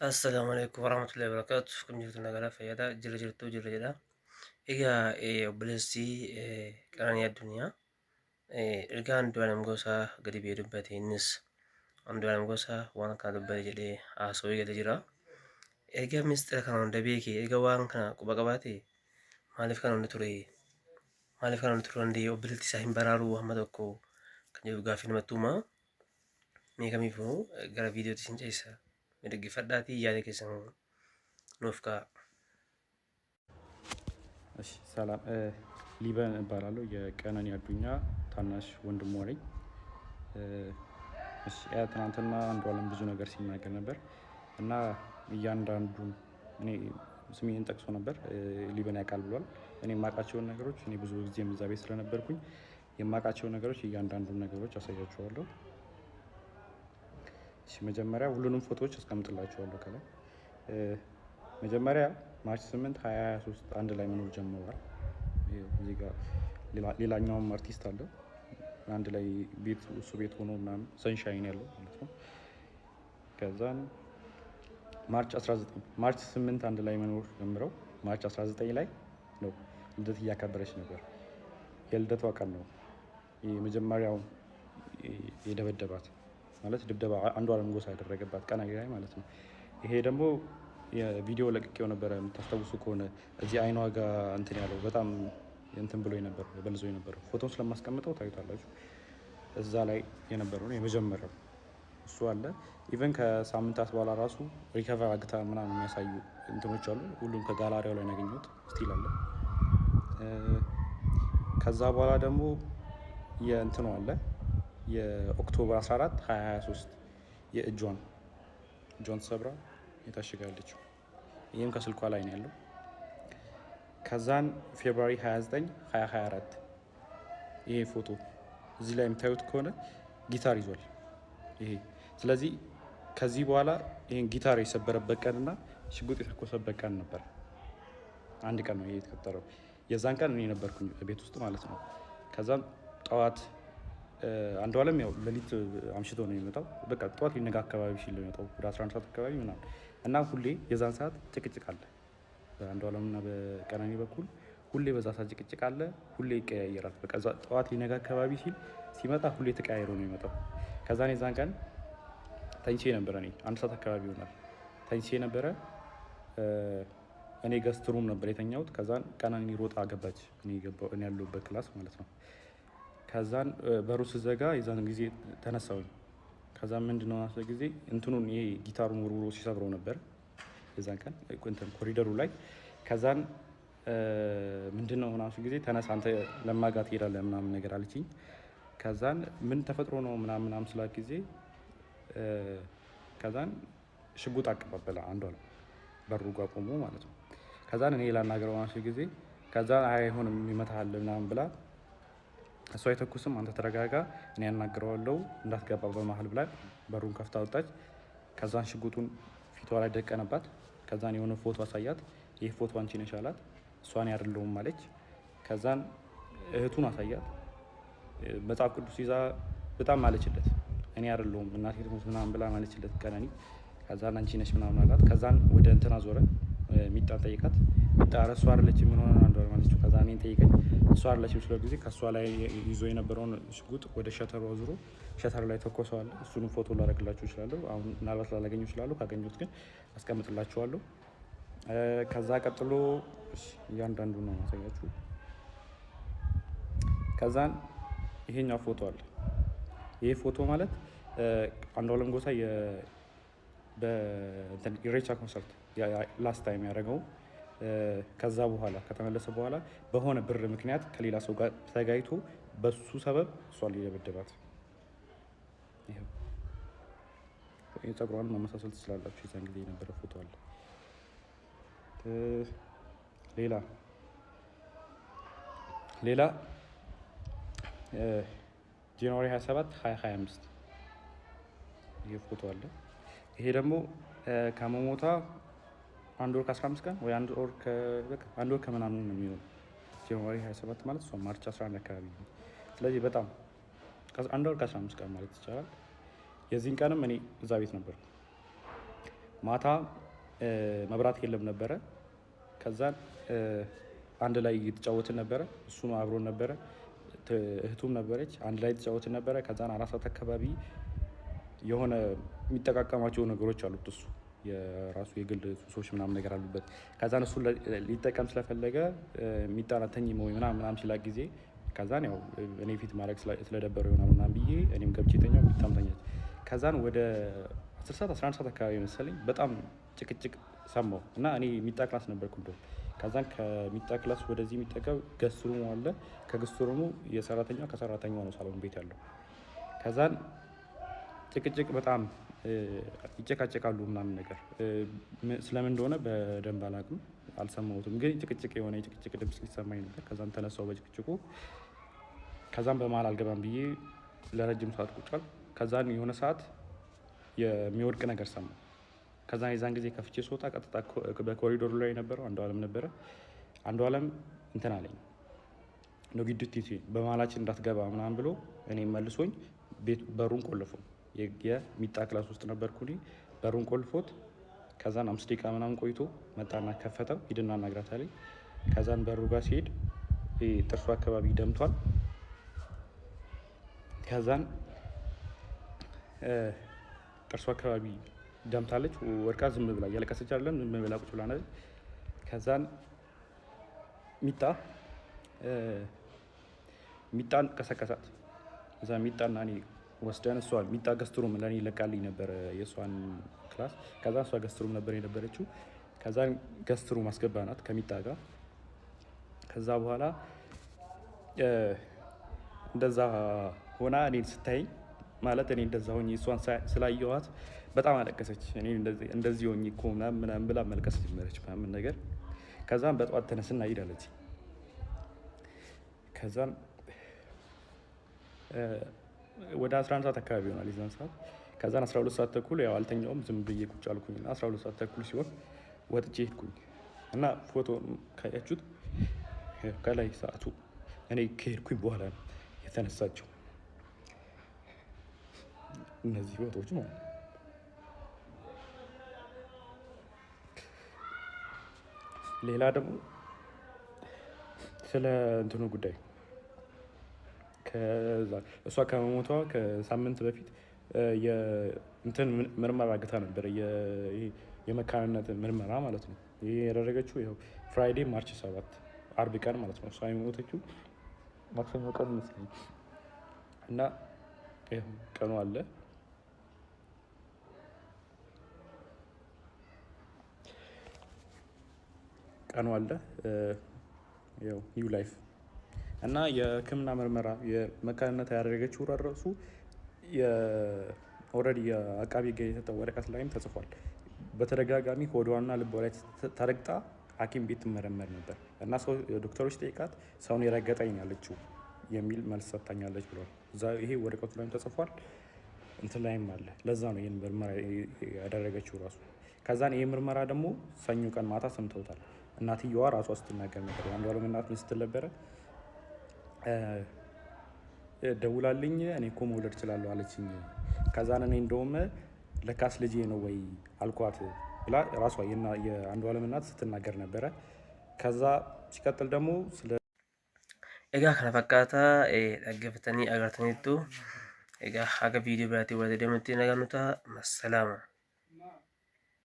Assalaamu alaikum warahmatullahi wabarakatuh. Kun jirtu nagaraa fayyadaa jira jirtuu jirra jedha. Egaa obboleessi Qananii Addunyaa ergaa Andu'aalem Gosaa gadi bu'ee dubbate, innis Andu'aalem Gosaa waan kana dubbate jedhee haasawuu eegalee jira. Erga mistira kana hunda beekee, erga waan kana quba qabaate, maaliif kana hunda ture? Maaliif kana hunda turuu danda'e? Obboleettii isaa hin baraaruu hamma tokko kan jedhu gaaffii namatti uuma. Mee kamiifuu gara viidiyootti isin ceesisa. Mee dhaggeeffadhaatii yaada keessan nuuf kaa'aa. እሺ ሰላም፣ ሊበን እባላለሁ። የቀነኒ አዱኛ ታናሽ ወንድሟ ነኝ። እሺ ያ ትናንትና አንዱዓለም ብዙ ነገር ሲናገር ነበር እና እያንዳንዱን እኔ ስሜን ጠቅሶ ነበር፣ ሊበን ያውቃል ብሏል። እኔ የማውቃቸውን ነገሮች፣ እኔ ብዙ ጊዜ እዛ ቤት ስለነበርኩኝ የማውቃቸውን ነገሮች እያንዳንዱን ነገሮች አሳያችኋለሁ። እሺ መጀመሪያ ሁሉንም ፎቶዎች አስቀምጥላችኋለሁ ከላይ። መጀመሪያ March 8 2023 አንድ ላይ መኖር ጀምረዋል። ይኸው እዚህ ጋር ሌላኛውም አርቲስት አለ፣ አንድ ላይ ቤት እሱ ቤት ሆኖ ምናምን ሰንሻይን ያለው ማለት ነው። ከዛን March 19፣ March 8 አንድ ላይ መኖር ጀምረው March 19 ላይ ነው ልደት እያከበረች ነበር። የልደቷ ቀን ነው የመጀመሪያው የደበደባት፣ ማለት ድብደባ አንዱዓለም ጎሳ ያደረገባት ቀን ላይ ማለት ነው። ይሄ ደግሞ የቪዲዮ ለቅቄው ነበረ፣ የምታስታውሱ ከሆነ እዚህ አይኗ ጋር እንትን ያለው፣ በጣም እንትን ብሎ የነበረው፣ በልዞ የነበረው ፎቶን ስለማስቀምጠው ታዩታላችሁ። እዛ ላይ የነበረው ነው የመጀመሪያው እሱ አለ። Even ከሳምንታት በኋላ ራሱ recover አግታ ምናምን የሚያሳዩ እንትኖች አሉ። ሁሉም ከጋላሪያው ላይ ነው ያገኘሁት፣ still አለ። ከዛ በኋላ ደግሞ የእንትኑ አለ፣ የ October 14 2023 የእጇን እጇን ተሰብራ የታሽጋለችው፣ ይህም ከስልኳ ላይ ነው ያለው። ከዛን February 29 2024 ይሄ ፎቶ እዚህ ላይ የምታዩት ከሆነ ጊታር ይዟል። ይሄ ስለዚህ ከዚህ በኋላ ይሄን ጊታር የሰበረበት ቀንና ሽጉጥ የተኮሰበት ቀን ነበር። አንድ ቀን ነው ይሄ የተፈጠረው። የዛን ቀን እኔ ነበርኩኝ ቤት ውስጥ ማለት ነው። ከዛም ጠዋት አንዱዓለም ያው ሌሊት አምሽቶ ነው የሚመጣው። በቃ ጠዋት ሊነጋ አካባቢ ሲል ነው የሚመጣው፣ ወደ 11 ሰዓት አካባቢ ምናምን፣ እና ሁሌ የዛን ሰዓት ጭቅጭቅ አለ በአንዱዓለም እና በቀነኒ በኩል። ሁሌ በዛ ሰዓት ጭቅጭቅ አለ። ሁሌ ይቀያየራል። በቃ እዛ ጠዋት ሊነጋ አካባቢ ሲል ሲመጣ ሁሌ ተቀያይሮ ነው የሚመጣው። ከዛን የዛን ቀን ተኝቼ ነበረ። እኔ 1 ሰዓት አካባቢ ይሆናል ተኝቼ ነበረ። እኔ guest room ነበር የተኛሁት። ከዛን ቀነኒ ሮጣ ገባች፣ እኔ ያለሁበት class ማለት ነው። ከዛን በሩ ስዘጋ የዛን ጊዜ ተነሳሁኝ። ከዛን ምንድነው ናስለ ጊዜ እንትኑን ይሄ ጊታሩን ወርውሮ ሲሰብረው ነበር የዛን ቀን እንትን ኮሪደሩ ላይ። ከዛን ምንድነው ምናምን ጊዜ ተነሳ አንተ ለማጋ ትሄዳለህ ምናምን ነገር አለችኝ። ከዛን ምን ተፈጥሮ ነው ምናምን ምናምን ስላት ጊዜ ከዛን ሽጉጥ አቀባበለ አንዷለም በሩ ጋር ቆሞ ማለት ነው። ከዛን እኔ ላናገረው ምናምን ጊዜ ከዛን አይሆንም ይመታሃል ምናምን ብላ፣ እሱ አይተኩስም አንተ ተረጋጋ፣ እኔ ያናግረዋለሁ እንዳትገባ በመሀል ብላ በሩን ከፍታ ወጣች። ከዛን ሽጉጡን ፊቷ ላይ ደቀነባት። ከዛን የሆነ ፎቶ አሳያት። ይህ ፎቶ አንቺ ነሽ አላት። እሷን አይደለሁም አለች። ከዛን እህቱን አሳያት። መጽሐፍ ቅዱስ ይዛ በጣም ማለችለት። እኔ አይደለሁም እናቴ ትሙት ምናምን ብላ ማለችለት ቀነኒ። ከዛን አንቺ ነሽ ምናምን አላት። ከዛን ወደ እንትና ዞረ፣ ሚጣን ጠይቃት። ሚጣ ኧረ እሷ አይደለችም፣ ምን ሆነ አንዷለም አለችው። ከዛ እኔን ጠይቀኝ፣ እሷ አይደለችም ስለ ጊዜ ከእሷ ላይ ይዞ የነበረውን ሽጉጥ ወደ shutter ኡ አዙሮ shutter ላይ ተኮሰዋል። እሱንም ፎቶ ላደርግላችሁ እችላለሁ። አሁን ምናልባት ላላገኘው እችላለሁ። ካገኘሁት ግን አስቀምጥላችኋለሁ። ከዛ ቀጥሎ እያንዳንዱ ነው ማሳያችሁ። ከዛን ይሄኛው ፎቶ አለ። ይሄ ፎቶ ማለት አንዱዓለም ጎሳ በኢሬቻ ኮንሰርት last time ያደረገው፣ ከዛ በኋላ ከተመለሰ በኋላ በሆነ ብር ምክንያት ከሌላ ሰው ጋር ተጋይቶ በሱ ሰበብ እሷን ሊደበደባት። ይኸው የፀጉሯን ማመሳሰል ትችላላችሁ። የዛን ጊዜ የነበረ ፎቶ አለ። ሌላ January 27 2025 ይሄ ፎቶ አለ። ይሄ ደግሞ ከመሞቷ አንድ ወር ከ15 ቀን ወይ አንድ ወር ከምናምን ነው የሚሆነው። January 27 ማለት እሷ March 11 አካባቢ ነው። ስለዚህ በጣም አንድ ወር ከ15 ቀን ማለት ይቻላል። የዚህን ቀንም እኔ እዛ ቤት ነበርኩ። ማታ መብራት የለም ነበረ። ከዛን አንድ ላይ እየተጫወትን ነበረ። እሱም አብሮን ነበረ፣ እህቱም ነበረች። አንድ ላይ የተጫወትን ነበረ። ከዛን 4 ሰዓት አካባቢ የሆነ የሚጠቃቀማቸው ነገሮች አሉት፣ እሱ የራሱ የግል ሱሶች ምናምን ነገር አሉበት። ከዛን እሱ ሊጠቀም ስለፈለገ ሚጣን አተኝም ወይ ምናምን ምናምን ሲላት ጊዜ ከዛን ያው እኔ ፊት ማድረግ ስለደበረው ይሆናል ምናምን ብዬ እኔም ገብቼ ተኛው፣ ሚጣም ተኛች። ከዛን ወደ 10 ሰዓት 11 ሰዓት አካባቢ መሰለኝ በጣም ጭቅጭቅ ሰማሁ እና እኔ ሚጣ class ነበርኩ እንደውም። ከዛን ከሚጣ class ወደዚህ የሚጠቀም guest room ኡ አለ። ከ guest room ኡ የሰራተኛዋ ከሰራተኛዋ ነው ሳሎን ቤት ያለው። ከዛን ጭቅጭቅ በጣም ይጨቃጨቃሉ ምናምን ነገር፣ ስለምን እንደሆነ በደንብ አላውቅም፣ አልሰማሁትም። ግን ጭቅጭቅ የሆነ የጭቅጭቅ ድምፅ ሊሰማኝ ነበር። ከዛም ተነሳው በጭቅጭቁ። ከዛም በመሀል አልገባም ብዬ ለረጅም ሰዓት ቁጭ አልኩ። ከዛን የሆነ ሰዓት የሚወድቅ ነገር ሰማሁ። ከዛን የዛን ጊዜ ከፍቼ ስወጣ ቀጥታ በኮሪዶሩ ላይ የነበረው አንዱዓለም ነበረ። አንዱዓለም እንትን አለኝ፣ ነው ግድት በመሀላችን እንዳትገባ ምናምን ብሎ እኔ መልሶኝ ቤት በሩን ቆልፎ፣ የሚጣ class ውስጥ ነበርኩ እኔ። በሩን ቆልፎት ከዛን 5 ደቂቃ ምናምን ቆይቶ መጣና ከፈተው። ሂድና አናግራት አለኝ። ከዛን በሩ ጋር ሲሄድ ጥርሱ አካባቢ ደምቷል። ከዛን ጥርሱ አካባቢ ደምታለች። ወድቃ ዝም ብላ እያለቀሰች አይደለም፣ ዝም ብላ ቁጭ ብላ ነች። ከዛን ሚጣን ቀሰቀሳት። እዛ ሚጣና እኔ ወስደን እሷ ሚጣ guest room ለእኔ ለቃልኝ ነበረ የእሷን class። ከዛ እሷ guest room ነበር የነበረችው። ከዛ guest room አስገባናት ከሚጣ ጋር። ከዛ በኋላ እንደዛ ሆና እኔን ስታይ፣ ማለት እኔ እንደዛ ሆኜ እሷን ስላየኋት በጣም አለቀሰች። እኔ እንደዚህ ሆኜ እኮ ምናምን ምናምን ብላ መልቀስ ጀመረች ምናምን ነገር። ከዛም በጠዋት ተነስና ሂድ አለች። ከዛም ወደ 11 ሰዓት አካባቢ ይሆናል የዛን ሰዓት። ከዛን 12 ሰዓት ተኩል ያው አልተኛውም፣ ዝም ብዬ ቁጭ አልኩኝ እና 12 ሰዓት ተኩል ሲሆን ወጥቼ ሄድኩኝ እና ፎቶ ካያችሁት ከላይ ሰዓቱ እኔ ከሄድኩኝ በኋላ ነው የተነሳችው እነዚህ ፎቶዎች ማለት ነው። ሌላ ደግሞ ስለ እንትኑ ጉዳይ፣ ከዛ እሷ ከመሞቷ ከሳምንት በፊት እንትን ምርመራ አግታ ነበር፣ የመካንነት ምርመራ ማለት ነው። ይሄ ያደረገችው ይኸው Friday March 7፣ አርብ ቀን ማለት ነው። እሷ የሞተችው ማክሰኞ ቀን ይመስለኛል። እና ይኸው ቀኑ አለ። ቀኑ አለ። ያው New Life እና የሕክምና ምርመራ የመካንነት ያደረገችው ራሱ already የአቃቢ ሕግ የሰጠው ወረቀት ላይም ተጽፏል። በተደጋጋሚ ሆዷና ልቧ ላይ ተረግጣ ሐኪም ቤት ትመረመር ነበር እና ሰው ዶክተሮች ጠይቃት ሰውን የረገጠኝ ያለችው የሚል መልስ ሰጥታኛለች ብሏል። እዛ ይሄ ወረቀቱ ላይም ተጽፏል፣ እንትን ላይም አለ። ለዛ ነው ይህን ምርመራ ያደረገችው ራሱ። ከዛን ይህ ምርመራ ደግሞ ሰኞ ቀን ማታ ሰምተውታል። እናትየዋ ራሷ ስትናገር ነበር። የአንዱዓለም እናት ምን ስትል ነበረ? ደውላልኝ እኔ እኮ መውለድ እችላለሁ አለችኝ። ከዛን እኔ እንደውም ለካስ ልጄ ነው ወይ አልኳት ብላ ራሷ የአንዱዓለም እናት ስትናገር ነበረ። ከዛ ሲቀጥል ደግሞ ስለ Egaa kana fakkaataa dhaggeeffatanii agartaniittu. Egaa haga viidiyoo biraatiin walitti deemutti nagaan nu ta'a. Massalaama.